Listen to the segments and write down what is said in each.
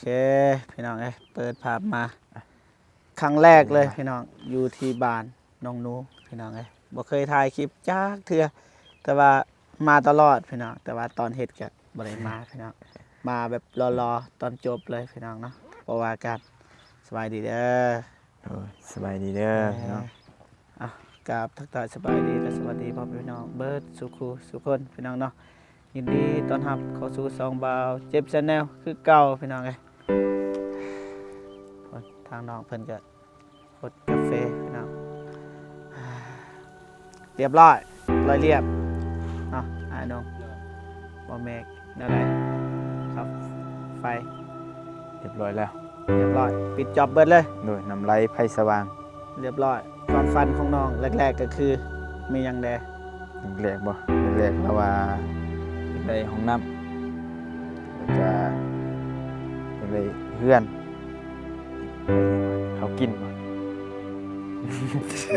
ເຄ ພີ່ນ້ອງເອີຍ ເປີດພາບມາ ຄັ້ງແລກເລີຍພີ່ນ້ອງ ຢູ່ທີ່ບ້ານນ້ອງໜູ ພີ່ນ້ອງເອີຍ ບໍ່ເຄີຍຖ່າຍຄລິບຈັກເທື່ອ ແຕ່ວ່າມາຕະຫຼອດພີ່ນ້ອງ ແຕ່ວ່າຕອນເຮັດກະບໍ່ໄດ້ມາພີ່ນ້ອງ ມາແບບລໍໆຕອນຈົບເລີຍພີ່ນ້ອງເນາະ ບໍ່ວ່າກັນ. ສະບາຍດີເດີ. ໂດຍ ສະບາຍດີເດີ ເອີ ພີ່ນ້ອງ. ເອົາ ກາບທັກທາຍສະບາຍດີ ແລະ ສະຫວັດດີພໍ່ແມ່ພີ່ນ້ອງເບິດສູ່ຄູ່ສູ່ຄົນພີ່ນ້ອງເນາະ. ຍິນດີຕ້ອນຮັບເຂົ້າສູ່ຊ່ອງບ່າວເຈັບ Channel ຄືເກົ່າພີ່ນ້ອງເອີຍ. ທາງນ້ອງເພິ່ນກະ ກົດກາເຟພີ່ນ້ອງ ຮຽບຮ້ອຍ ລອຍລຽບເນາະ ອ້າຍນ້ອງ ບໍ່ແມ່ນແນວໃດ ຄັບໄຟ ຮຽບຮ້ອຍແລ້ວ ຮຽບຮ້ອຍ ປິດຈອບເບິດເລີຍ ໂດຍ ນ້ຳໄຫຼໄຟສະຫວ່າງ ຮຽບຮ້ອຍ. ຄວາມຝັນຂອງນ້ອງແລກໆ ກະຄືມີຫຍັງແດ່? ແລກໆ ບໍ່ ແລກໆ ລາວວ່າຢາກໄດ້ຫ້ອງນ້ຳ ແລ້ວກະຢາກໄດ້ເຮືອນ ເຂົ້າກິນບໍ່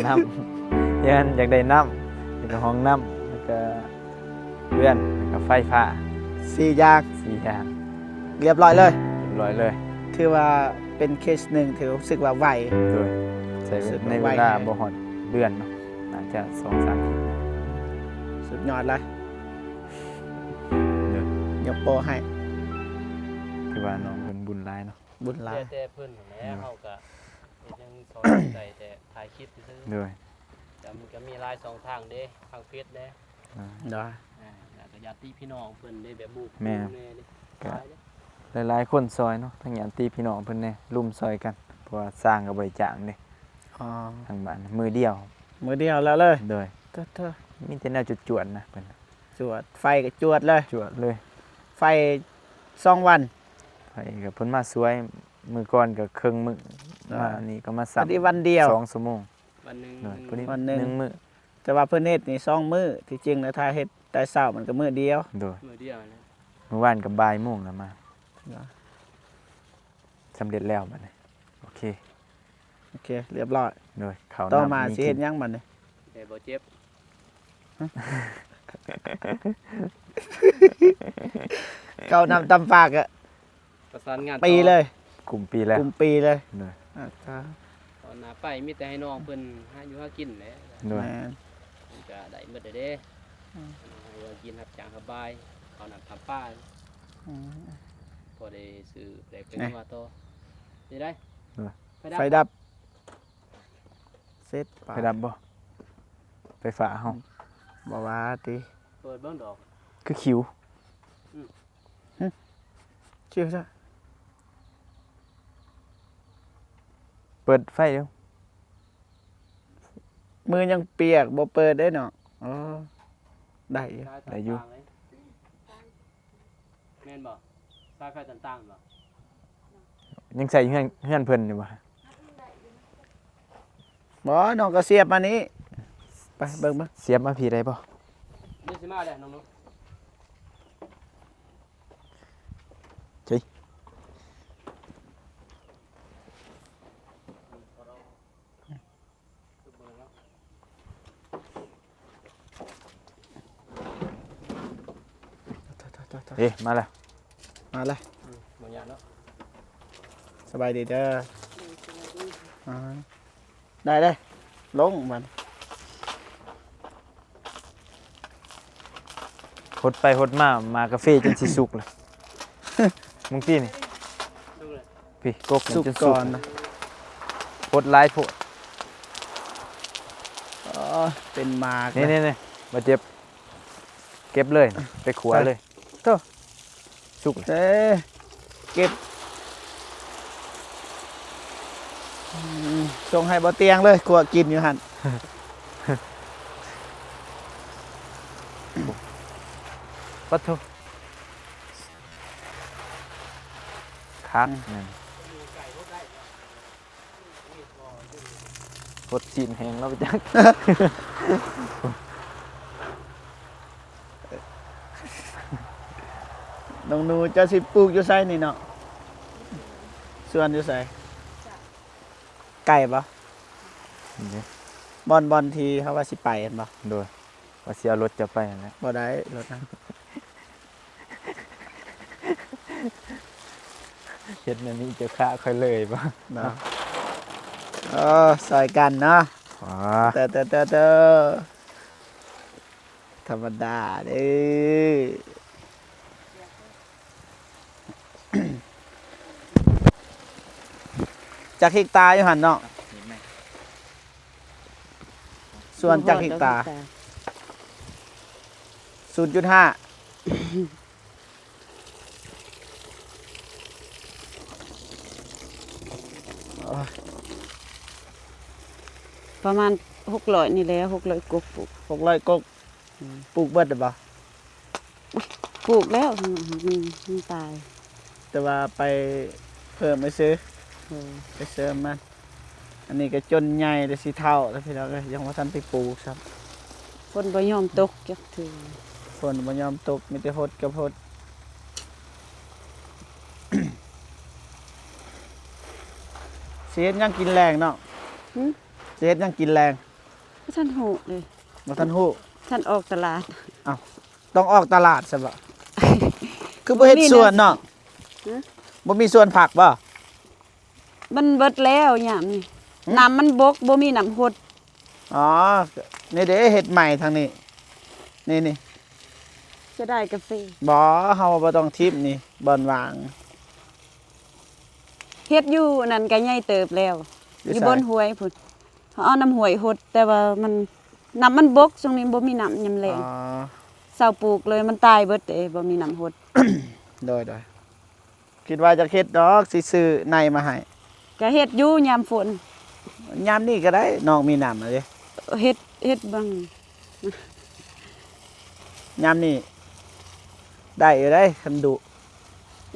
ນ້ຳ ເຮືອນ ຢາກໄດ້ນ້ຳ ແລ້ວກະຫ້ອງນ້ຳ ແລ້ວກະເຮືອນ ແລ້ວກະໄຟຟ້າ ສີ່ຢ່າງ ສີ່ຢ່າງ ຮຽບຮ້ອຍເລີຍ ຮຽບຮ້ອຍເລີຍ. ຖືວ່າເປັນເຄສໜຶ່ງທີ່ຮູ້ສຶກວ່າໄວ ໂດຍ ໃຊ້ໃນເວລາບໍ່ຮອດເດືອນເນາະ ໜ້າຈະສອງສາມ ສຸດຍອດເລີຍ ໂດຍ ຍົກໂປ້ໃຫ້ ຖືວ່ານ້ອງເພິ່ນບຸນຫຼາຍເນາະ ບຸນຫຼາຍ ແຕ່ເພິ່ນຫັ້ນແຫຼະ ເຮົາກະເຮັດຫຍັງສອນໃສ່ແຕ່ຖ່າຍຄລິບຊື່ໆ ໂດຍ ແຕ່ມັນກະມີຫຼາຍຊ່ອງທາງເດ້ ທາງເຟສແດ່ ອ່າ ໂດຍ ອ່າ ແລ້ວກະຍາດຕິພີ່ນ້ອງເພິ່ນເດ້ ແບບໝູ່ຄູ່ແດ່ເດ້ ຫຼາຍເດ້ ຫຼາຍໆຄົນຊ່ອຍເນາະ ທັງຍາດຕິພີ່ນ້ອງເພິ່ນແດ່ ລຸມຊ່ອຍກັນ ເພາະວ່າຊ່າງກະບໍ່ໄດ້ຈ້າງເດ້ ອໍ ທາງບ້ານ ມື້ດຽວ ມື້ດຽວແລ້ວເລີຍ ໂດຍ ເທີ ເທີ ມີແຕ່ແນວຈວດໆ ນະ ເພິ່ນ ຈວດ ໄຟກະຈວດເລີຍ ຈວດເລີຍ ໄຟສອງວັນ ໄຟກະເພິ່ນມາຊ່ວຍ ມື້ກ່ອນກະເຄິ່ງມື້ ອ່າ ມານີ້ກະມາຊ້ຳ ພໍດີວັນດຽວ ສອງຊົ່ວໂມງ ວັນໜຶ່ງ ໂດຍ ໜຶ່ງມື້ ວັນໜຶ່ງ ໜຶ່ງມື້ ແຕ່ວ່າເພິ່ນເຮັດນີ້ສອງມື້ ທີ່ຈິງແລ້ວຖ້າເຮັດແຕ່ເຊົ້າມັນກະມື້ດຽວ ໂດຍ ມື້ດຽວນະ ມື້ວານກະບ່າຍໂມງແລ້ວມາ ສຳເລັດແລ້ວບາດນີ້ ໂອເຄ ໂອເຄ ຮຽບຮ້ອຍ ໂດຍ ເຂົ້າ ຕໍ່ມາຊິເຮັດຫຍັງບາດນີ້ ແຕ່ບໍ່ເຈັບ ເຂົ້ານ້ຳຕຳປາກະ ປະສານງານ ປີເລີຍ ກຸມປີແລ້ວ ກຸມປີເລີຍ ໂດຍ ອ່າ ຕອນໜ້າໄປມີແຕ່ໃຫ້ນ້ອງເພິ່ນຫາຢູ່ຫາກິນແຫຼະ ໂດຍ ແມ່ນ ມັນກະໄດ້ໝົດແຫຼະເດ້ ອືມ ຫາຢູ່ຫາກິນ ຮັບຈ້າງຮັບບາຍ ເຂົ້ານ້ຳຕຳປາ ອືມ ພໍໄດ້ຊື້ແປກໄປນົວຕໍ່ ນີ້ໄດ໋ ໂດຍ ໄຟດັບ ໄຟດັບ ເສັດ ໄຟດັບບໍ່ ໄຟຟ້າເຮົາ ບໍ່ວ່າຕິ ເປີດເບິ່ງດອກ ຄືຂິວ ອືມ ຫຶ ຂິວຊະ ເປີດໄຟເດີ້ ມືຍັງປຽກ ບໍ່ເປີດເດ້ເນາະ ອໍ ໄດ້ຢູ່ ໄດ້ຢູ່ ແມ່ນບໍ່? ສາຍໄຟຕ່າງໆບໍ່? ຍັງໃສ່ເຮືອນ ເຮືອນເພິ່ນຢູ່ບໍ່? ບໍ່ ນ້ອງກະສຽບມານີ້ ໄປເບິ່ງເບິ່ງ ສຽບມາພີ້ໄດ້ບໍ່? ນີ້ຊິມາແລ້ວນ້ອງນຸ ເອີຍ ເອີ ມາແລ້ວ ມາແລ້ວ ອືມ ບໍ່ຍາກເນາະ ສະບາຍດີເດີ ອ່າ ໄດ້ເດ້ ລົງມັນ ຫົດໄປຫົດມາ ໝາກກາເຟຈົນຊິສຸກແລ້ວ ມຶງຕີນີ້ ພີ້ ກົກ ສຸກກ່ອນນະ ຫົດຫຼາຍໂພດ ອໍ ເປັນໝາກ ນີ້ໆໆ ບາດເຈັບ ເກັບເລີຍ ໄປຂົ້ວເລີຍ ໂທ້ ສຸກເດ້ ເກັບ ອືມ ສົ່ງໃຫ້ບໍ່ຕຽງເລີຍ ຂົ້ວກິນຢູ່ຫັ້ນ ປະໂທ້ ຄັກ ອືມ ນັ້ນ. ຫົດຊີ້ນແຫ້ງແລ້ວໄປຈັກ ນ້ອງໜູ ເຈົ້າຊິປູກຢູ່ໃສນີ້ເນາະ? ສວນຢູ່ໃສ? ໄກບໍ່? ນີ້ເດ້ ບ່ອນ ບ່ອນທີ່ເຮົາວ່າຊິໄປຫັ້ນບໍ່? ໂດຍ ວ່າຊິເອົາລົດເຈົ້າໄປຫັ້ນແຫຼະ ບໍ່ໄດ້ລົດນະ ເ ເຮັດແນວນີ້ເຈົ້າຂ້າຂ້ອຍເລີຍບໍ່ເນາະ? ເອີ ຊ່ອຍກັນເນາະ. ອໍ ເຕີ ເຕີ ເຕີ ເຕີ ທຳມະດາເດີ. ຈັກເຮັກຕາຢູ່ຫັ້ນເນາະ? ສວນຈັກເຮັກຕາ? ສູນຈຸດຫ້າ. ປະມານຫົກຮ້ອຍນີ້ແຫຼະ ຫົກຮ້ອຍກົກ ປູກ ຫົກຮ້ອຍກົກ. ອືມ ປູກເບິດແລ້ວບໍ່? ປູກແລ້ວ ມັນ ມັນຕາຍ ແຕ່ວ່າໄປເພີ່ມຊື່ໆ. ເອີ ໄປເສີມມັນ. ອັນນີ້ກໍຈົນໃຫຍ່ແລ້ວ ຊິເຖົ້າແລ້ວພີ່ນ້ອງເອີຍ ຍັງບໍ່ທັນໄປປູກຊ້ຳ. ຝົນບໍ່ຍອມຕົກຈັກເທື່ອ. ຝົນບໍ່ຍອມຕົກ ມີແຕ່ຫົດກັບຫົດ. ຊິເຮັດຫຍັງກິນແລງເນາະ? ຫື? ຊິເຮັດຫຍັງກິນແລງ? ບໍ່ທັນຮູ້ເດ້. ບໍ່ທັນຮູ້? ທັນອອກຕະຫຼາດ. ອ້າວ ຕ້ອງອອກຕະຫຼາດຊະບໍ? ຄືບໍ່ເຮັດສວນເນາະ? ຫື? ບໍ່ມີສວນຜັກບໍ? ມັນເບິດແລ້ວຍາມນີ້. ຫື? ນ້ຳມັນບົກ ບໍ່ມີນ້ຳຫົດ. ອໍ ນີ້ເດ້ ເຮັດໃໝ່ທາງນີ້ ນີ້ໆ. ເສຍດາຍກາເຟ. ບໍ່ ເຮົາບໍ່ຕ້ອງຖິ້ມນີ້ ບ່ອນຫວ່າງ. ເຮັດຢູ່ນັ້ນກະໃຫຍ່ເຕີບແລ້ວ ຢູ່ໃສ? ຢູ່ບ່ອນຫ້ວຍພຸ້ນ. ເຮົາເອົານ້ຳຫ້ວຍຫົດ ແຕ່ວ່າມັນ ນ້ຳມັນບົກ ຊ່ວງນີ້ບໍ່ມີນ້ຳຍາມແລ້ງ. ອໍ ເຊົາປູກເລີຍ ມັນຕາຍເບິດເດ້ ບໍ່ມີນ້ຳຫົດ. ໂດຍໆ. ຄິດວ່າຈະເຮັດດອກ ຊິຊື້ໃນມາໃຫ້. ກະເຮັດຢູ່ຍາມຝົນ. ຍາມນີ້ກະໄດ້ ນ້ອງມີນ້ຳແລ້ວເດ້. ເຮັດ ເຮັດເບິ່ງ. ຍາມນີ້ໄດ້ຢູ່ເດ້ ຄັນດຸ.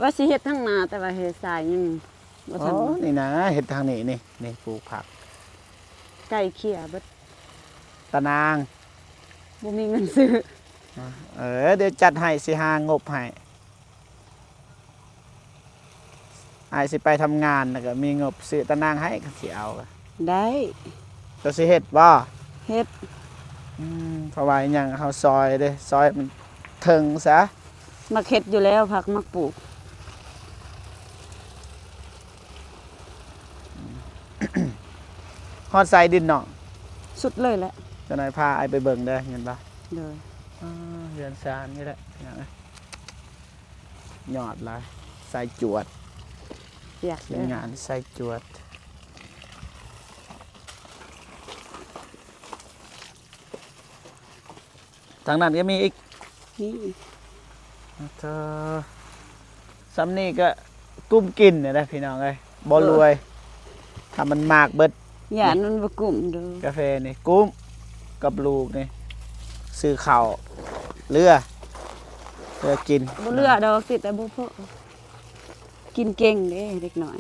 ວ່າຊິເຮັດທາງໜ້າ ແຕ່ວ່າເຮັດຊາຍຍັງບໍ່ທັນ. ອໍ ນີ້ນະ ເຮັດທາງນີ້ ນີ້ ນີ້ປູກຜັກ. ໄກ່ເຄຍເບິດ. ຕານາງ ບໍ່ມີເງິນຊື້. ເອີ ດຽວຈັດໃຫ້ ຊິຫາງົບໃຫ້. ອ້າຍຊິໄປທຳງານ ແລ້ວກໍມີງົບຊື້ຕານາງໃຫ້ ຄັນຊິເອົາ. ໄດ້. ເຈົ້າຊິເຮັດບໍ່? ເຮັດ. ອືມ ເພາະວ່າຫຍັງ ເຮົາຊອຍເດ້ ຊອຍມັນເຖິງຊະ. ມັກເຮັດຢູ່ແລ້ວ ຜັກມັກປູກ. ຮອດໃສດິນນ້ອງ? ສຸດເລີຍແຫຼະ. ຈັກໜ້ອຍພາອ້າຍໄປເບິ່ງເດີ ເຫັນບໍ່? ໂດຍ. ອໍ ເຮືອນຊານນີ້ແຫຼະ ຍອດຫຼາຍ ສາຍຈວດ. ຢາກ ທີມງານສາຍຈວດ. ທາງນັ້ນກໍມີອີກ. ມີອີກ. ໂອ້ໂທ ຊ່ຳນີ້ກໍກຸ້ມກິນນີ້ແຫຼະພີ່ນ້ອງເອີຍ ບໍ່ລວຍ. ຖ້າມັນໝາກເບິດ ຢ້ານມັນບໍ່ກຸ້ມເດີ. ກາເຟນີ້ກຸ້ມກັບລູກນີ້ ຊື້ເຂົ້າເຫຼືອ ເຫຼືອກິນ. ບໍ່ເຫຼືອດອກ ຕິດແຕ່ບໍ່ພໍ. ກິນເກັ່ງເດ້ເດັກນ້ອຍ.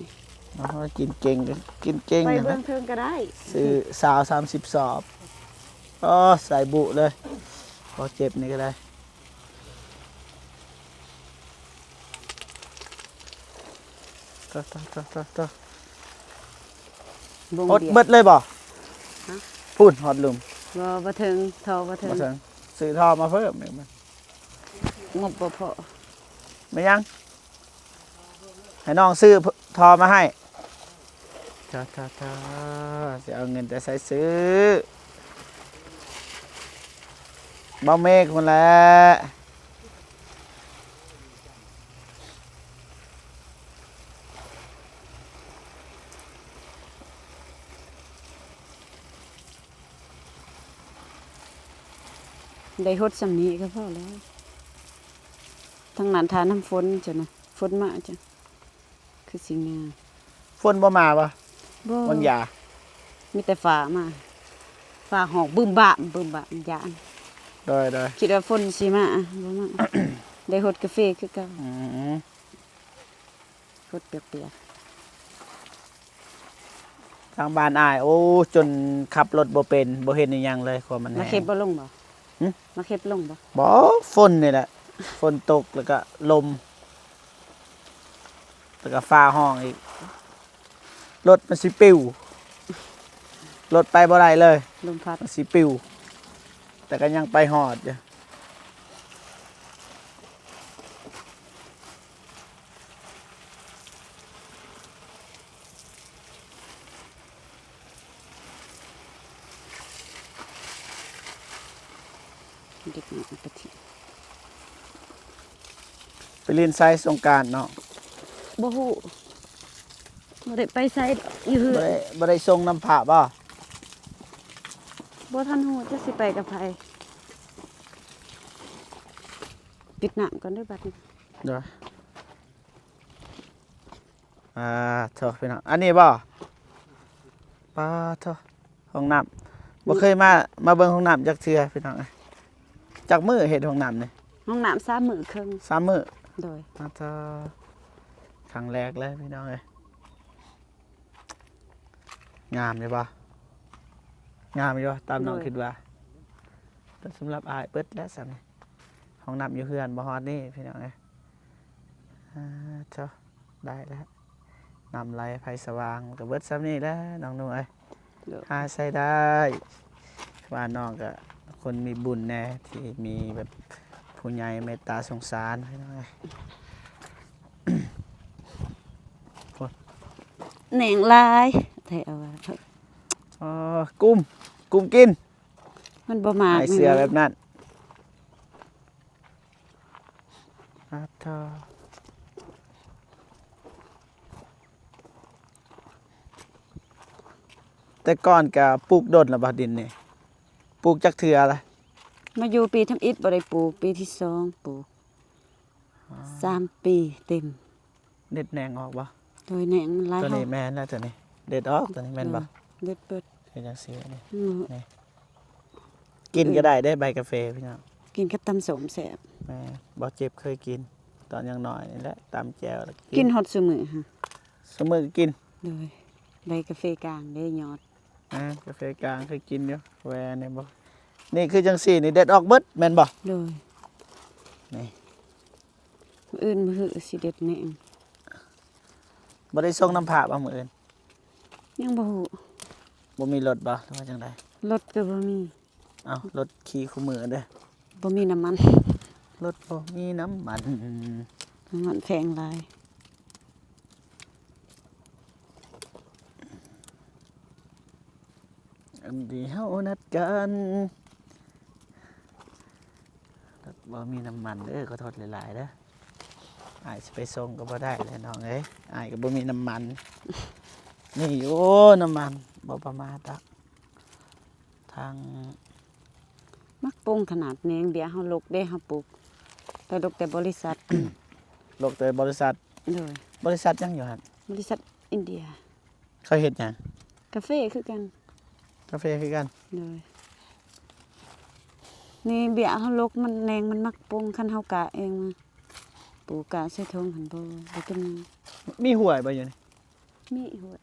ອໍ ກິນເກັ່ງ ກິນເກັ່ງ. ໄປເບື້ອງເທິງກໍໄດ້. ຊື້ຊາວ ສາມສິບສອບ. ອໍ ໃສ່ບຸເລີຍ. ພໍເຈັບນີ້ກໍໄດ້. ໂຕໆໆໆ ຫົດເບິດເລີຍບໍ່? ຫະ? ພຸ້ນ ຮອດລຸ່ມ. ບໍ່ ບໍ່ເຖິງ ທໍ່ບໍ່ເຖິງ. ບໍ່ເຖິງ. ຊື້ທໍ່ມາເພີ່ມອີກ. ງົບບໍ່ພໍ. ແມ່ນຫຍັງ? ໃຫ້ນ້ອງຊື້ທໍ່ມາໃຫ້. ທ້າໆໆ ຊິເອົາເງິນແຕ່ໃສຊື້? ເບົາເມກພຸ້ນແຫຼະ. ໄດ້ຫົດຊ່ຳນີ້ກໍພໍແລ້ວ. ທາງນັ້ນຖ້ານ້ຳຝົນຈັ່ງນະ ຝົນມາຈັ່ງຄືຊິງາມ. ຝົນບໍ່ມາບໍ່? ບໍ່. ວາງຢາ ມີແຕ່ຟ້າມາ ຟ້າຮ້ອງບຶມບາມບຶມບາມ ຢ້ານ. ໂດຍໆ ຄິດວ່າຝົນຊິມາ ບໍ່ມາ. ໄດ້ຫົດກາເຟຄືເກົ່າ. ອືມ ຫົດປຽກໆ. ທາງບ້ານອ້າຍ ໂອ້ ຈົນຂັບລົດບໍ່ເປັນ ບໍ່ເຫັນອີ່ຫຍັງເລີຍ ຄວາມມັນແຮງ. ມາເຂັບບໍ່ລົງບໍ່? ຫຶ? ມາເຂັບລົງບໍ່? ບໍ່ ຝົນນີ້ແຫຼະ ຝົນຕົກ ແລ້ວກໍລົມ ແລ້ວກໍຟ້າຮ້ອງອີກ ລົດມັນຊິປິວ ລົດໄປບໍ່ໄດ້ເລີຍ ລົມພັດ ມັນຊິປິວ ແຕ່ກໍຍັງໄປຮອດຢູ່. ໂຕ ເດັກນ້ອຍໄປທ່ຽວ ໄປຫຼິ້ນໃສສົງການເນາະ? ບໍ່ຮູ້ ບໍ່ໄດ້ໄປໃສດອກ ຢູ່ເຮືອນ. ບໍ່ໄດ້ ບໍ່ໄດ້ສົ່ງນຳພະບໍ່? ບໍ່ທັນຮູ້ຈັກຊິໄປກັບໃຜ. ປິດນ້ຳກ່ອນເດີບັດນີ້. ໂດຍ. ອ່າ ໂທ້ ພີ່ນ້ອງ ອັນນີ້ບໍ່? ປາໂທ້ ຫ້ອງນ້ຳ ບໍ່ເຄີຍມາ ມາເບິ່ງຫ້ອງນ້ຳຈັກເທື່ອພີ່ນ້ອງເອີຍ. ຈັກມື້ເຮັດຫ້ອງນ້ຳນີ້? ຫ້ອງນ້ຳສາມມື້ເຄິ່ງ. ສາມມື້? ໂດຍ. ປາໂທ້ ຄັ້ງແລກເລີຍພີ່ນ້ອງເອີຍ. ງາມຢູ່ບໍ່? ງາມຢູ່ບໍ່? ຕາມນ້ອງ ໂດຍ ຄິດວ່າ. ແຕ່ສຳລັບອ້າຍເບິດແລ້ວຊັ້ນ ຫ້ອງນ້ຳຢູ່ເຮືອນບໍ່ຮອດນີ້ພີ່ນ້ອງເອີຍ. ອ່າ ໂທ້ ໄດ້ແລ້ວ ນ້ຳໄຫຼໄຟສະຫວ່າງ ກໍເບິດສ່ຳນີ້ແຫຼະນ້ອງນຸ່ງເອີຍ. ໂດຍ. ຫາໃຊ້ໄດ້ ວ່ານ້ອງກໍຄົນມີບຸນແດ່ ທີ່ມີແບບຜູ້ໃຫຍ່ເມດຕາສົງສານພີ່ນ້ອງເອີຍ. ໂອ້ຍ ແໜງຫຼາຍແທ້ວ່າ. ອໍ ກຸມ ກຸມກິນ ມັນບໍ່ມາກ ໃຫ້ເຊື່ອແບບນັ້ນ. ອາ ແຕ່ກ່ອນກະປູກດົນລະບໍ່ ດິນນີ້? ປູກຈັກເທື່ອລະ? ມາຢູ່ປີທຳອິດບໍ່ໄດ້ປູກ ປີທີສອງປູກ. ອໍ ສາມປີເຕັມ. ເດັດແໜງອອກບໍ່? ໂດຍ ແໜງມັນຫຼາຍ. ຕົວນີ້ແມ່ນແລ້ວ ຕົວນີ້ເດັດອອກ ຕົວນີ້ແມ່ນບໍ່? ໂດຍ ເດັດເບິດ. ເຮັດຈັ່ງຊີ້ນີ້ ອືມ ນີ້ ກິນກໍໄດ້ເດ້ ໃບກາເຟພີ່ນ້ອງ ກິນກັບຕຳສົ້ມແຊບ. ແມ່ນ ບໍ່ເຈັບເຄີຍກິນຕອນຍັງນ້ອຍນີ້ແຫຼະ ຕຳແຈ່ວແລ້ວກິນ ກິນຮອດຊຸມື້ຫະ ຊຸມື້ກໍກິນ. ໂດຍ ໃບກາເຟກາງເດ້ ຍອດ ອ່າ ກາເຟກາງເຄີຍກິນຢູ່ ແວ່ນີ້ບໍ່? ນີ້ຄືຈັ່ງຊີ້ນີ້ ເດັດອອກເບິດແມ່ນບໍ່? ໂດຍ ນີ້ ມື້ອື່ນມື້ຮືຊິເດັດແໜງ. ບໍ່ໄດ້ສົ່ງນຳພະບໍ່ມື້ອື່ນ? ຍັງບໍ່ຮູ້. ບໍ່ມີລົດບໍ່ ຫຼືວ່າຈັ່ງໃດ? ລົດກໍບໍ່ມີ. ເອົ້າ ລົດຂີ່ຄູ່ມື້ເດ້ ບໍ່ມີນ້ຳມັນ ລົດບໍ່ມີນ້ຳມັນ ນ້ຳມັນແພງຫຼາຍ. ອັນທີ່ເຮົານັດກັນ ລົດບໍ່ມີນ້ຳມັນເດີ ຂໍໂທດຫຼາຍໆເດີ. ອ້າຍຊິໄປສົ່ງກໍບໍ່ໄດ້ແຫຼະນ້ອງເອີຍ ອ້າຍກໍບໍ່ມີນ້ຳມັນ. ມີຢູ່ນ້ຳມັນ ບໍ່ປະມາດດອກ. ທາງ ໝາກປົງຂະໜາດແໜງເບ້ຍເຮົາລົກເດ້ ເຮົາປູກ ໄປລົກແຕ່ບໍລິສັດ ລົກແຕ່ບໍລິສັດ. ໂດຍ. ບໍລິສັດຫຍັງຢູ່ຫັ້ນ? ບໍລິສັດອິນເດຍ. ເຂົາເຮັດຫຍັງ? ກາເຟຄືກັນ. ກາເຟຄືກັນ. ໂດຍ. ນີ້ເບ້ຍເຮົາລົກ ມັນແໜງມັນໝາກປົງ ຄັນເຮົາກະເອງມາປູກກະໃສ່ຖົງຫັ້ນ ບໍ່ ບໍ່ເປັນຫຍັງ. ມີຫ້ວຍບໍ່ຢູ່ນີ້? ມີຫ້ວຍ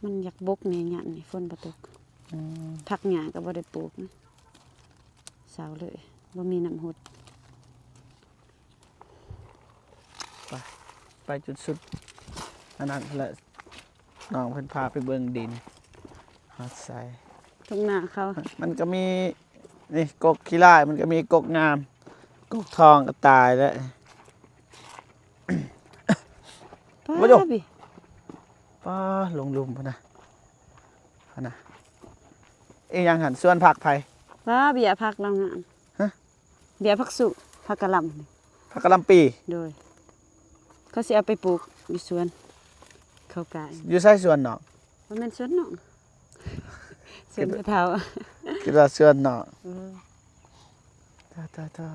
ມັນຢາກບົກແດ່ ຍາມນີ້ຝົນບໍ່ຕົກ. ອືມ ຜັກຫຍ້າກໍບໍ່ໄດ້ປູກນະ ເຊົາເລີຍ ບໍ່ມີນ້ຳຫົດ. ໄປ ໄປຈົນສຸດອັນນັ້ນພຸ້ນແຫຼະ ນ້ອງເພິ່ນພາໄປເບິ່ງດິນ ຮອດໃສ ທົ່ງນາເຂົາ. ມັນກໍມີ ນີ້ ກົກຂີ້ລ້າຍ ມັນກໍມີກົກງາມ ກົກທອງກໍຕາຍແລ້ວ. ປາ ໂອ້ໂຫ ປາ ລົງຫຼຸມພຸ້ນນະ ຫັ້ນນະ. ອີຫຍັງຫັ້ນ? ສວນຜັກໃຜ? ປາ ເບ້ຍຜັກລາວງາມ. ຮະ? ເບ້ຍຜັກສຸ ຜັກກະຫຼ່ຳ. ຜັກກະຫຼ່ຳປີ? ໂດຍ. ເຂົາຊິເອົາໄປປູກຢູ່ສວນເຂົາກາຍ. ຢູ່ໃສສວນນອກ? ບໍ່ແມ່ນສວນນອກ ສວນຜູ້ເຖົ້າ. ຄິດວ່າສວນນອກ. ເອີ ຕາ ຕາ ຕາ.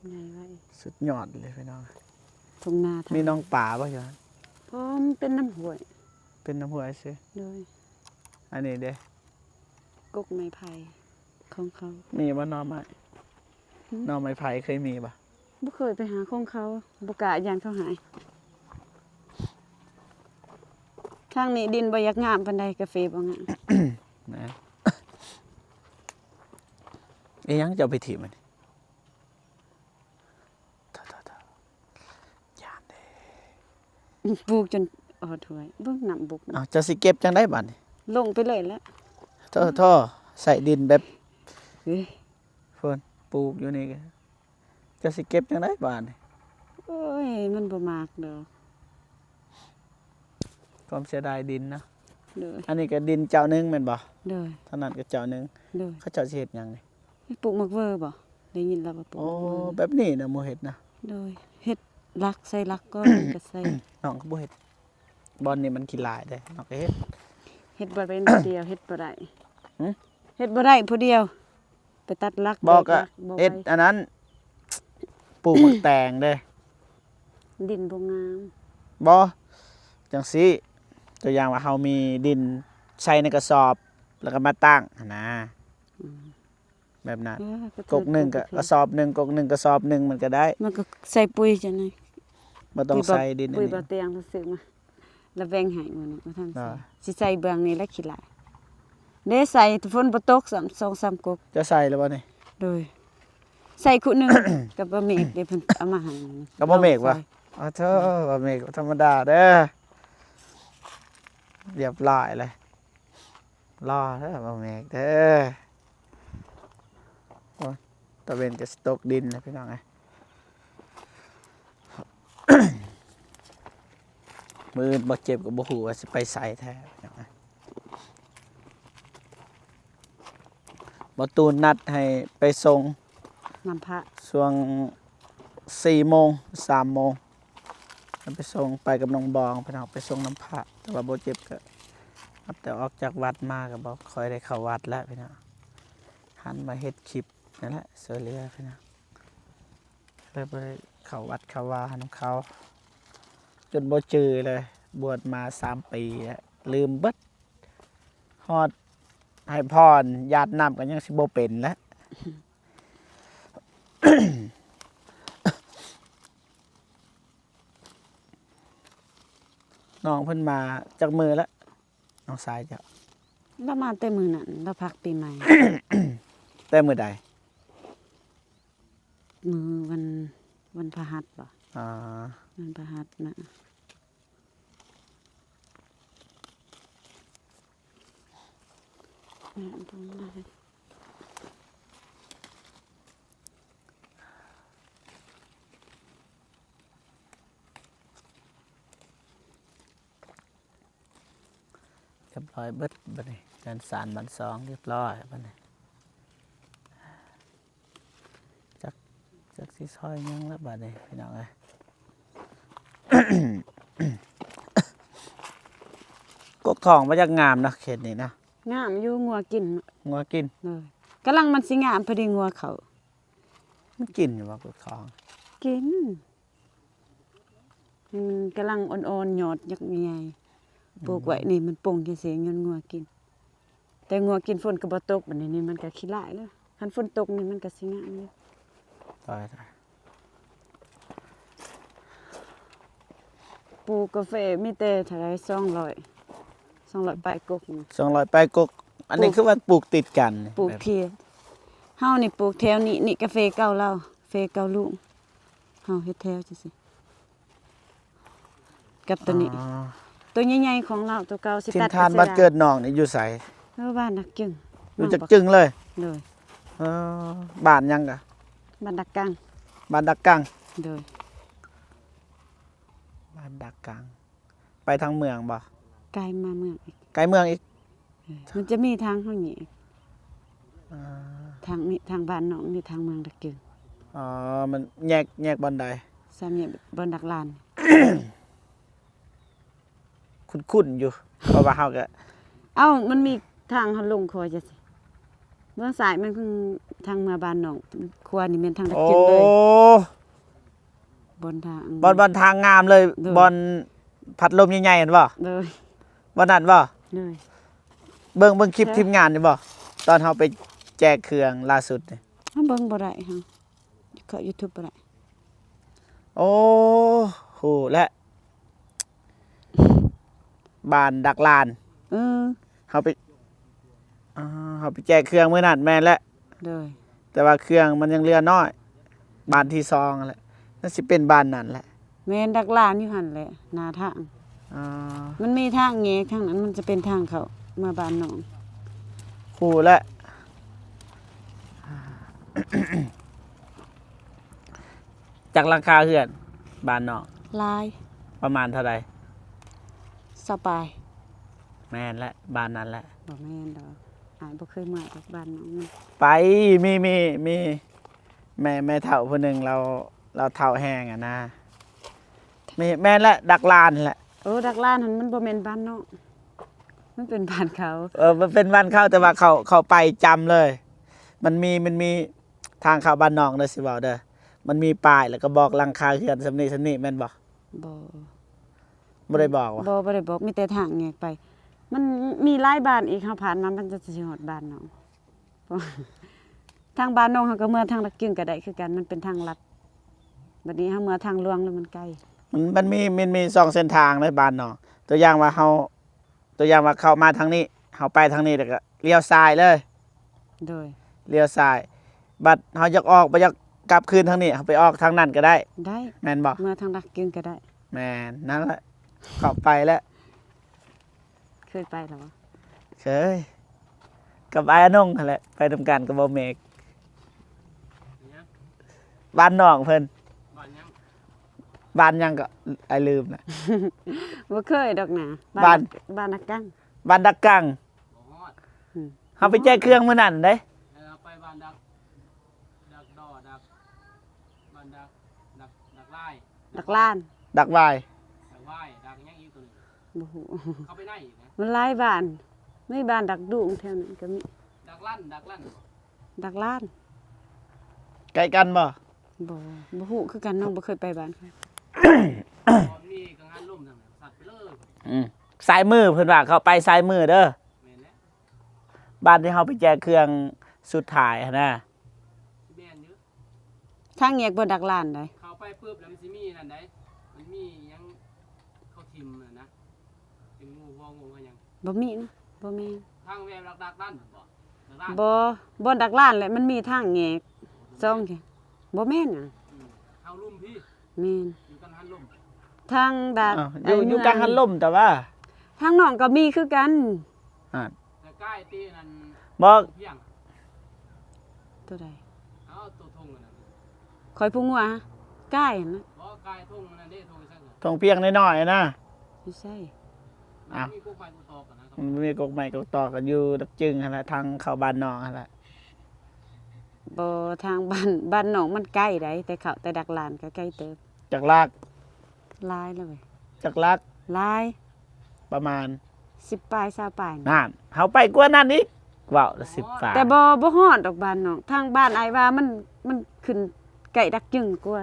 ໃຫຍ່ໄວ ສຸດຍອດເລີຍພີ່ນ້ອງ. ທົ່ງນາ ມີໜອງປາບໍ່ຢູ່ຫັ້ນ? ບໍ່ ມັນເປັນນ້ຳຫ້ວຍ. ເປັນນ້ຳຫ້ວຍຊື່. ໂດຍ. ອັນນີ້ເດ້? ກົກໄມ້ໄຜ່ຂອງເຂົາ. ມີບໍ່ໜໍ່ໄມ້? ຫືມ? ໜໍ່ໄມ້ໄຜ່ເຄີຍມີບໍ່? ບໍ່ເຄີຍໄປຫາຂອງເຂົາ ບໍ່ກ້າ ຢ້ານເຂົາໃຫ້. ທາງນີ້ດິນບໍ່ຢາກງາມປານໃດ ກາເຟບໍ່ງາມ. ນະ ອີຫຍັງເຈົ້າໄປຖິ້ມມັນ? ໂທ້ໆໆ ຢ້ານເດ້. ປູກຈົນຮອດຫ້ວຍ ເບິ່ງນ້ຳບົກ. ເອົ້າ ເຈົ້າຊິເກັບຈັ່ງໃດບາດນີ້? ລົງໄປເລີຍແຫຼະ. ໂທ້ໆ ໃສ່ດິນແບບ ເອີຍ ພຸ້ນ ປູກຢູ່ນີ້ ເຈົ້າຊິເກັບຈັ່ງໃດບາດນີ້? ໂອ້ຍ ມັນບໍ່ມັກດອກ. ຄວາມເສຍດາຍດິນເນາະ. ໂດຍ ອັນນີ້ກໍດິນເຈົ້າໜຶ່ງແມ່ນບໍ່? ໂດຍ ທາງນັ້ນກໍເຈົ້າໜຶ່ງ. ໂດຍ ເຂົາເຈົ້າຊິເຮັດຫຍັງນີ້? ປູກໝາກເວີບໍ່? ໄດ້ຍິນລາວວ່າປູກ ໂອ້ ໝາກເວີ ແບບນີ້ນະໝູ່ເຮັດນະ. ໂດຍ ເຮັດຫຼັກ ໃສ່ຫຼັກກ່ອນ ກໍໃສ່ ນ້ອງກໍບໍ່ເຮັດ. ບ່ອນນີ້ມັນຂີ້ຫຼ້າຍເດ້ ນ້ອງກໍເຮັດ ເຮັດບໍ່ເປັນຜູ້ດຽວ ເຮັດບໍ່ໄດ້. ຫື? ເຮັດບໍ່ໄດ້ຜູ້ດຽວ ໄປຕັດຫຼັກ ບໍ່ ແບກ ກໍ ຫຼັກບໍ່ໄຫວ ເຮັດອັນນັ້ນ ປູກໝາກແຕງເດ້ ດິນບໍ່ງາມ. ບໍ່ ຈັ່ງຊີ້ ຕົວຢ່າງວ່າເຮົາມີດິນໃສ່ໃນກະສອບ ແລ້ວກໍມາຕັ້ງຫັ້ນນະ. ອືມ ແບບນັ້ນ ເອີ ກໍ ກົກໜຶ່ງກໍກະສອບໜຶ່ງ ກົກໜຶ່ງກະສອບໜຶ່ງ ມັນກໍໄດ້. ມັນກໍໃສ່ປຸ໋ຍຈັ່ງໃດ ບໍ່ຕ້ອງໃສ່ດິນອັນນີ້ ປຸ໋ຍບໍ່ຕຽງ ຊື້ມາ ລະແບ່ງໃຫ້ມື້ນີ້ ບໍ່ທັນໃສ່ ຊິໃສ່ເບື້ອງນີ້ແຫຼະ ຂີ້ຫຼ້າຍເດ້. ໃສ່ ຝົນບໍ່ຕົກຊ້ຳ ສອງສາມກົກ. ຈະໃສ່ແລ້ວບໍ່ນີ້? ໂດຍ ໃສ່ຄຸໜຶ່ງ ກັບບໍ່ເມກເດ້ ເພິ່ນເອົາມາໃຫ້ ກັບບໍ່ເມກວະ? ອ້າໂທ້ ບໍ່ເມກ ບໍ່ທຳມະດາເດີ ລຽບຮ້ອຍເລີຍ. ລໍເດີ ບໍ່ເມກເດີ. ໂອ້ຍ ຕາເວັນກໍຊິຕົກດິນແລ້ວ ພີ່ນ້ອງເອີຍ. ມື້ອື່ນບໍ່ເຈັບກໍບໍ່ຮູ້ວ່າຊິໄປໃສແທ້ ພີ່ນ້ອງເອີຍ. ບໍ່ຕູນນັດໃຫ້ໄປສົ່ງ ນ້ຳພະ ຊ່ວງສີ່ໂມງ ສາມໂມງ ໄປສົ່ງ ໄປກັບນ້ອງບອງ ພີ່ນ້ອງ ໄປສົ່ງນ້ຳພະ. ແຕ່ວ່າບໍ່ເຈັບກໍນັບແຕ່ອອກຈາກວັດມາກໍບໍ່ຄ່ອຍໄດ້ເຂົ້າວັດແລ້ວ ພີ່ນ້ອງ. ຫັນມາເຮັດຄລິບນີ້ແຫຼະ ຊ່ວຍເຫຼືອ ພີ່ນ້ອງ. ເລີຍບໍ່ໄດ້ເຂົ້າວັດເຂົ້າວານຳເຂົາ ຈົນບໍ່ຈື່ເລີຍ. ບວດມາສາມປີແລ້ວ ລືມເບິດ. ຮອດໃຫ້ພອນຢາດນ້ຳກໍຍັງຊິບໍ່ເປັນແຫຼະ. ນ້ອງເພິ່ນມາຈັກມື້ແລ້ວ ນ້ອງຊາຍເຈົ້າ? ລາວມາແຕ່ມື້ນັ້ນ ລາວພັກປີໃໝ່. ແຕ່ມື້ໃດ? ມື້ວັນ ວັນພະຫັດບໍ? ອໍ ວັນພະຫັດນະ. ແມ່ນ ຮຽບຮ້ອຍເບິດບາດນີ້ ເຮືອນຊານບ້ານຊ່ອງຮຽບຮ້ອຍບາດນີ້. ຈັກ ຈັກຊິຊອຍຫຍັງລະບາດນີ້ ພີ່ນ້ອງເອີຍ. ກົກທອງບໍ່ຈັກງາມເນາະ ເຂດນີ້ເນາະ. ງາມຢູ່ ງົວກິນ. ງົວກິນ. ໂດຍ ກຳລັງມັນຊິງາມ ພໍດີງົວເຂົ້າ. ມັນກິນຢູ່ບໍ່ ກົກທອງ? ກິນ. ມັນກຳລັງອ່ອນໆ ຍອດຍັກໃຫຍ່ ອືມ ປູກໄວ້ນີ້ ມັນປົ່ງຈັ່ງຊີ້ ຍ້ອນງົວກິນ. ແຕ່ງົວກິນ ຝົນກໍບໍ່ຕົກ ບາດນີ້ນີ້ມັນກໍຂີ້ຫຼ້າຍແລ້ວ. ຄັນຝົນຕົກນີ້ມັນກໍຊິງາມຢູ່. ຕາຍ ຕາຍ. ປູກກາເຟມີແຕ່ເທົ່າໃດ ສອງຮ້ອຍ ສອງຮ້ອຍປາຍກົກ. ສອງຮ້ອຍປາຍກົກ. ອັນນີ້ຄືວ່າປູກຕິດກັນ ປູກ ແບບ ທຽງ. ເຮົານີ້ປູກແຖວນີ້ ນີ້ກາເຟເກົ່າລາວ ເຟເກົ່າລຸງ ເຮົາເຮັດແຖວຈັ່ງຊີ້ ກັບໂຕນີ້. ອໍ ໂຕໃຫຍ່ໆຂອງລາວ ໂຕເກົ່າຊິຕັດ. ຖິ່ນຖານບ້ານເກີດນ້ອງນີ້ຢູ່ໃສ? ເອີ ບ້ານດັກຈຶງ. ຢູ່ຈັກຈຶງເລີຍ? ໂດຍ. ເອີ ບ້ານຫຍັງກະ? ບ້ານດັກກັງ. ບ້ານດັກກັງ. ໂດຍ. ບ້ານດັກກັງ. ໄປທາງເມືອງບໍ່? ໄກມາເມືອງອີກ. ໄກເມືອງອີກ. ເອີ ມັນຈະມີທາງເຮົາແຍກ. ອ່າ ທາງນີ້ ທາງບ້ານນ້ອງນີ້ ທາງເມືອງດັກຈຶງ. ອໍ ມັນແຍກ ແຍກບ່ອນໃດ? ສາມແຍກບ່ອນດັກລານ. ຄຸ້ນໆຢູ່ ເພາະວ່າເຮົາກໍ ເອົ້າ ມັນມີທາງເຮົາລົງຂົວຈັ່ງຊີ້ ເບື້ອງຊ້າຍແມ່ນທາງເມືອບ້ານນ້ອງ ຂວານີ້ແມ່ນທາງດັກຈຶງເລີຍ. ໂອ້ ບ່ອນທາງ ບ່ອນ ບ່ອນທາງງາມເລີຍ. ໂດຍ. ບ່ອນພັດລົມໃຫຍ່ໆຫັ້ນບໍ່? ໂດຍ. ບ່ອນນັ້ນບໍ່? ໂດຍ. ເບິ່ງ ເບິ່ງຄລິບທີມງານຢູ່ບໍ່? ຕອນເຮົາໄປແຈກເຄື່ອງລ່າສຸດນີ້. ເຮົາເບິ່ງບໍ່ໄດ້ ເຮົາເຂົ້າຢູທູບບໍ່ໄດ້. ໂອ້ ຮູ້ແລ້ວ ບ້ານດັກລານ. ເອີ ເຮົາໄປ ອ່າ ເຮົາໄປແຈກເຄື່ອງມື້ນັ້ນແມ່ນແຫຼະ. ໂດຍ. ແຕ່ວ່າເຄື່ອງມັນຍັງເຫຼືອນ້ອຍ ບ້ານທີສອງຫັ້ນແຫຼະ ໜ້າຊິເປັນບ້ານນັ້ນແຫຼະ. ແມ່ນ ດັກລານຢູ່ຫັ້ນແຫຼະ ໜ້າທາງ. ອ່າ ມັນມີທາງແຍກທາງນັ້ນ ມັນຈະເປັນທາງເຂົ້າເມືອບ້ານນ້ອງ. ຮູ້ແລ້ວ. ຈັກຫຼັງຄາເຮືອນບ້ານນ້ອງ? ຫຼາຍ. ປະມານເທົ່າໃດ? ຊາວປາຍ. ແມ່ນແຫຼະ ບ້ານນັ້ນແຫຼະ. ບໍ່ແມ່ນດອກ ອ້າຍບໍ່ເຄີຍເມືອດອກບ້ານນ້ອງ. ໄປ ມີ ມີ ມີ ແມ່ ແມ່ເຖົ້າຜູ້ໜຶ່ງ ລາວ ລາວເຖົ້າແຮງຫັ້ນນາ. ແມ່ນ ແມ່ນແຫຼະ ດັກລານແຫຼະ. ໂອ້ ດັກລານຫັ້ນມັນບໍ່ແມ່ນບ້ານນ້ອງ ມັນເປັນບ້ານເຂົາ. ເອີ ມັນເປັນບ້ານເຂົາ ແຕ່ວ່າເຂົາ ເຂົາໄປຈຳເລີຍ. ມັນມີ ມັນມີທາງເຂົ້າບ້ານນ້ອງເດີ ຊິເວົ້າເດີ ມັນມີປ້າຍ ແລ້ວກໍບອກຫຼັງຄາເຮືອນສ່ຳນີ້ສ່ຳນີ້ ແມ່ນບໍ່? ບໍ່ ບໍ່ໄດ້ບອກຫວາ? ບໍ່ ບໍ່ໄດ້ບອກ ມີແຕ່ທາງແຍກໄປ. ມັນມີຫຼາຍບ້ານອີກ ເຮົາຜ່ານມາມັນຈະຊິຮອດບ້ານນ້ອງ. ທາງບ້ານນ້ອງເຮົາກໍເມືອທາງຫຼັກຈຶ່ງກໍໄດ້ຄືກັນ ມັນເປັນທາງລັດ. ບັດນີ້ເຮົາເມືອທາງຫຼວງແລ້ວມັນໄກ. ມັນ ມັນມີ ມັນມີສອງເສັ້ນທາງໃນບ້ານນ້ອງ. ຕົວຢ່າງວ່າເຮົາ ຕົວຢ່າງວ່າເຂົ້າມາທາງນີ້ ເຮົາໄປທາງນີ້ ແລ້ວກໍລ້ຽວຊ້າຍເລີຍ. ໂດຍ ລ້ຽວຊ້າຍ. ບັດເຮົາຢາກອອກ ບໍ່ຢາກກັບຄືນທາງນີ້ ເຮົາໄປອອກທາງນັ້ນກໍໄດ້. ໄດ້ ແມ່ນບໍ່? ເມືອທາງຫຼັກຈຶ່ງກໍໄດ້. ແມ່ນ ນັ້ນແຫຼະ ເຂົ້າໄປແລ້ວ. ເຄີຍໄປແລ້ວບໍ່? ເຄີຍ ກັບອ້າຍອານົງຫັ້ນແຫຼະ ໄປນຳກັນກັບບ່າວເມກ. ບ້ານນ້ອງເພິ່ນ ບ້ານຫຍັງ? ບ້ານຫຍັງກໍ ອ້າຍລືມລະ. ບໍ່ເຄີຍດອກນາ. ບ້ານ ບ້ານ ບ້ານດັກກັງ ບ້ານດັກກັງ. ບໍ່ຮອດ. ອືມ ເຮົາໄປແຈກເຄື່ອງມື້ນັ້ນເດ້. ເອີ ເຮົາໄປບ້ານດັກ ດັກດໍ ດັກ ບ້ານດັກ ດັກ ດັກລາຍ ດັກລານ ດັກວາຍ ດັກວາຍ ດັກຫຍັງອີກຕົວໜຶ່ງ ບໍ່ຮູ້. ເຂົ້າໄປໃນອີກນະ ມັນຫຼາຍບ້ານ. ມີບ້ານດັກດຸງແຖວນັ້ນກໍມີ. ດັກລັນ ດັກລັນ ດັກລານ. ໃກ້ກັນບໍ່? ບໍ່ ບໍ່ຮູ້ຄືກັນ ນ້ອງບໍ່ເຄີຍໄປບ້ານເຂົາ. ມີກັງຫັນລົມທາງນັ້ນ ສັດໄປເລີຍ. ອືມ ຊ້າຍມື ເພິ່ນວ່າເຂົ້າໄປຊ້າຍມືເດີ. ແມ່ນແຫຼະ ບ້ານທີ່ເຮົາໄປແຈກເຄື່ອງສຸດທ້າຍຫັ້ນນະ. ແມ່ນຢູ່ ທາງແຍກບໍ່ດັກລານໃດ. ເຂົ້າໄປປຶບແລ້ວມັນຊິມີນັ້ນໃດ ມັນມີຫຍັງເຂົາຖິ້ມຫັ້ນນະ ເປັນງູເຫືອງູຫຍັງ ບໍ່ມີນະ. ບໍ່ແມ່ນ ທາງແວ່ດັກ ດັກລານບໍ່? ດັກລານ ບໍ່ ບ່ອນດັກລານແຫຼະ ມັນມີທາງແຍກສອງແຍກ. ບໍ່ແມ່ນຫຍັງ ອືມ ເຮົາລຸ່ມພີ້. ແມ່ນ ຢູ່ກັງຫັນລົມ ທາງດາກ ຢູ່ ຢູ່ກັງຫັນລົມ ແຕ່ວ່າທາງນ້ອງກໍມີຄືກັນ. ອ່າ ແຕ່ກາຍຕີນັ້ນບໍ່ ພຽງ ຕົວໃດ? ເອົາຕົວທົ່ງອັນນັ້ນ ຂ້ອຍຜູ້ງົວ ກາຍຫັ້ນນະ. ບໍ່ ກາຍທົ່ງອັນນັ້ນເດ້ ທົ່ງອີຫຍັງ ທົ່ງພຽງນ້ອຍໆນະ. ຢູ່ໃສ? ອ້າວ ມີກົກໄມ້ກົກຕອກຫັ້ນນະ. ມັນມີກົກໄມ້ກົກຕອກກໍຢູ່ດັກຈຶງຫັ້ນແຫຼະ ທາງເຂົ້າບ້ານນ້ອງຫັ້ນແຫຼະ. ບໍ່ ທາງບ້ານ ບ້ານນ້ອງມັນໄກໃດ ແຕ່ເຂົ້າແຕ່ດັກລານກໍໄກເຕີບ. ຈັກຫຼັກ? ຫຼາຍແລ້ວເວີຍ. ຈັກຫຼັກ? ຫຼາຍ ປະມານສິບປາຍ ຊາວປາຍ. ນັ້ນ ເຮົາໄປກວ່ານັ້ນອີກ ເວົ້າລະສິບປາຍ. ແຕ່ບໍ່ ບໍ່ຮອດດອກບ້ານນ້ອງ ທາງບ້ານອ້າຍວ່າມັນ ມັນຂຶ້ນໃກ້ດັກຈຶງກວ່າ.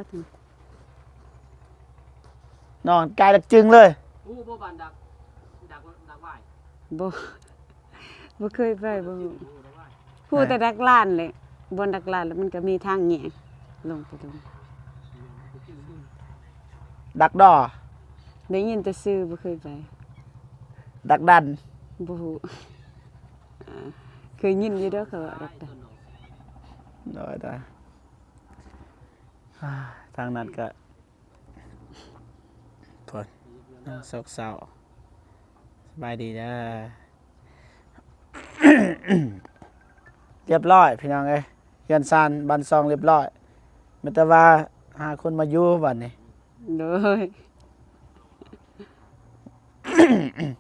ນ້ອງກາຍດັກຈຶງເລີຍ. ຮູ້ບໍ່ບ້ານດັກ ດັກ ດັກວາຍ? ບໍ່ ບໍ່ເຄີຍໄປ ບໍ່ຮູ້. ຮູ້ແຕ່ດັກລານແຫຼະ ບ່ອນດັກລານແລ້ວມັນກໍມີທາງແຍກລົງໄປຕົງ ດັກດໍ. ໄດ້ຍິນແຕ່ຊື່ ບໍ່ເຄີຍໄປ. ດັກດັນ ບໍ່ຮູ້. ເຄີຍຍິນຢູ່ດອກເຂົາວ່າດັກດັນ. ໂດຍ ໂດຍ. ທາງນັ້ນກໍ ໂອ້ຍ ເສົ້າໆ ສະບາຍດີເດີ. ລຽບຮ້ອຍພີ່ນ້ອງເອີຍ ເຮືອນຊານບ້ານຊ່ອງລຽບຮ້ອຍ ມີແຕ່ວ່າຫາຄົນມາຢູ່ບັດນີ້. ໂດຍ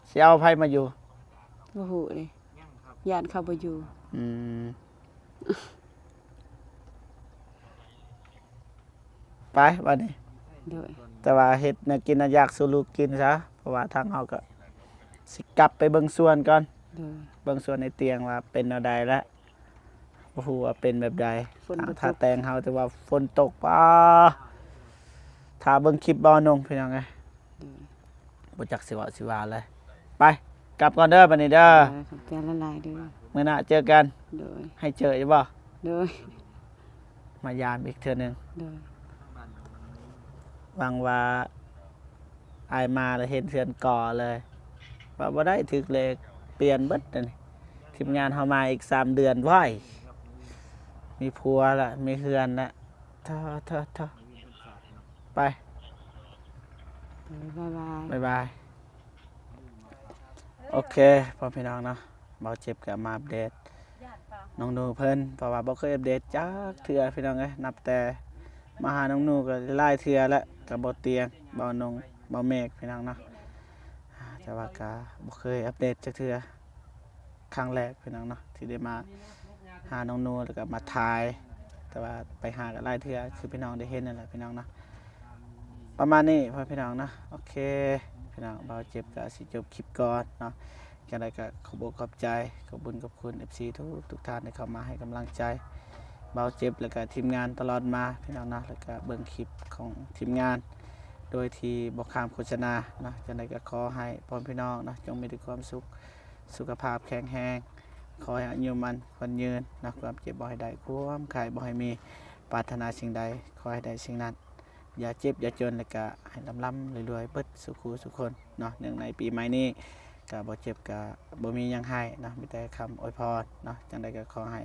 ຊິເອົາໃຜມາຢູ່? ບໍ່ຮູ້ເດ້ ຢ້ານເຂົາບໍ່ຢູ່. ອືມ ໄປບັດນີ້. ໂດຍ ແຕ່ວ່າເຮັດແນວກິນແນວຢາກສູ່ລູກກິນຊະ ເພາະວ່າທາງເຮົາກໍຊິກັບໄປເບິ່ງສວນກ່ອນ. ໂດຍ ເບິ່ງສວນໄອ້ຕຽງວ່າເປັນແນວໃດລະ ບໍ່ຮູ້ວ່າເປັນແບບໃດ. ຖ້າແຕ່ງເຮົາ ແຕ່ວ່າຝົນຕົກ ປ້າ ຖ້າເບິ່ງຄລິບບ່າວນົງ ພີ່ນ້ອງເອີຍ. ໂດຍ ບໍ່ຈັກຊິເວົ້າຊິວ່າແລ້ວ. ໄປ ກັບກ່ອນເດີບັດນີ້ເດີ. ໂດຍ ຂອບໃຈຫຼາຍໆເດີ. ມື້ໜ້າເຈີກັນ. ໂດຍ ໃຫ້ເຈີຢູ່ບໍ່? ໂດຍ ມາຢາມອີກເທື່ອໜຶ່ງ. ໂດຍ ຫວັງວ່າອ້າຍມາແລ້ວເຫັນເຮືອນກໍເລີຍ. ວ່າບໍ່ໄດ້ ຖືກເລກ ປ່ຽນເບິດອັນນີ້. ທີມງານເຮົາມາອີກສາມເດືອນ ວ້າຍ ມີຜົວລະ ມີເຮືອນລະ. ເທາະ ເທາະ ເທາະ. ໄປ ບາຍບາຍ ບາຍບາຍ. ໂອເຄ ພໍ່ແມ່ພີ່ນ້ອງເນາະ ບ່າວເຈັບກໍມາອັບເດດນ້ອງໜູເພິ່ນ ເພາະວ່າບໍ່ເຄີຍອັບເດດຈັກເທື່ອພີ່ນ້ອງເອີຍ. ນັບແຕ່ມາຫານ້ອງໜູກໍຫຼາຍເທື່ອແລ້ວ ກໍບໍ່ຕຽງ ບ່າວນົງ ບ່າວເມກ ພີ່ນ້ອງເນາະ. ແຕ່ວ່າກະບໍ່ເຄີຍອັບເດດຈັກເທື່ອ ຄັ້ງແລກພີ່ນ້ອງເນາະ ທີ່ໄດ້ມາຫານ້ອງນູ ແລ້ວກະມາຖ່າຍ ແຕ່ວ່າໄປຫາກັນຫຼາຍເທື່ອ ຄືພີ່ນ້ອງໄດ້ເຫັນນັ້ນແຫຼະພີ່ນ້ອງເນາະ. ປະມານນີ້ພໍ່ພີ່ນ້ອງເນາະ. ໂອເຄພີ່ນ້ອງ ບ່າວເຈັບກະຊິຈົບຄລິບກ່ອນເນາະ. ຈັ່ງໃດກະຂອບອົກຂອບໃຈ ຂອບບຸນຂອບຄຸນ ເອັຟຊີ ທຸກໆທ່ານທີ່ເຂົ້າມາໃຫ້ກຳລັງໃຈບ່າວເຈັບ ແລ້ວກະທີມງານຕະຫຼອດມາພີ່ນ້ອງເນາະ ແລ້ວກະເບິ່ງຄລິບຂອງທີມງານ ໂດຍທີ່ບໍ່ຂ້າມໂຄສະນາເນາະ. ຈັ່ງໃດກໍຂໍໃຫ້ພໍ່ແມ່ພີ່ນ້ອງເນາະ ຈົ່ງມີແຕ່ຄວາມສຸກ ສຸຂະພາບແຂງແຮງ ຂໍໃຫ້ອາຍຸໝັ້ນຂວັນຍືນເນາະ ຄວາມເຈັບບໍ່ໃຫ້ໄດ້ ຄວາມໄຂ້ບໍ່ໃຫ້ມີ ປາດຖະໜາສິ່ງໃດຂໍໃຫ້ໄດ້ສິ່ງນັ້ນ ຢ່າເຈັບຢ່າຈົນ ແລ້ວກະໃຫ້ລ່ຳໆລວຍໆເບິດສູ່ຄູ່ສູ່ຄົນເນາະ. ເນື່ອງໃນປີໃໝ່ນີ້ກະບໍ່ເຈັບກະບໍ່ມີຫຍັງໃຫ້ເນາະ ມີແຕ່ຄຳອວຍພອນເນາະ. ຈັ່ງໃດກໍຂໍໃຫ້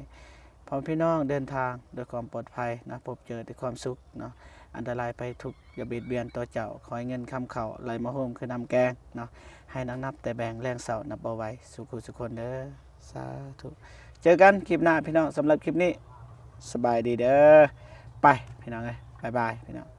ພໍ່ແມ່ພີ່ນ້ອງເດີນທາງດ້ວຍຄວາມປອດໄພເນາະ ພົບເຈີແຕ່ຄວາມສຸກເນາະ ອັນຕະລາຍໄພທຸກ ຢ່າບຽດບຽນຕໍ່ເຈົ້າ ຂໍໃຫ້ເງິນຄຳເຂົ້າໄຫຼມາໂຮມຄືນ້ຳແກງເນາະ ໃຫ້ນັກນັບແຕ່ແບ່ງ ແລງເຊົ້ານັບບໍ່ໄຫວ ສູ່ຄູ່ສູ່ຄົນເດີ ສາທຸ. ເຈີກັນຄລິບໜ້າພີ່ນ້ອງ ສຳລັບຄລິບນີ້ ສະບາຍດີເດີ. ໄປພີ່ນ້ອງເອີຍ ບາຍບາຍພີ່ນ້ອງ.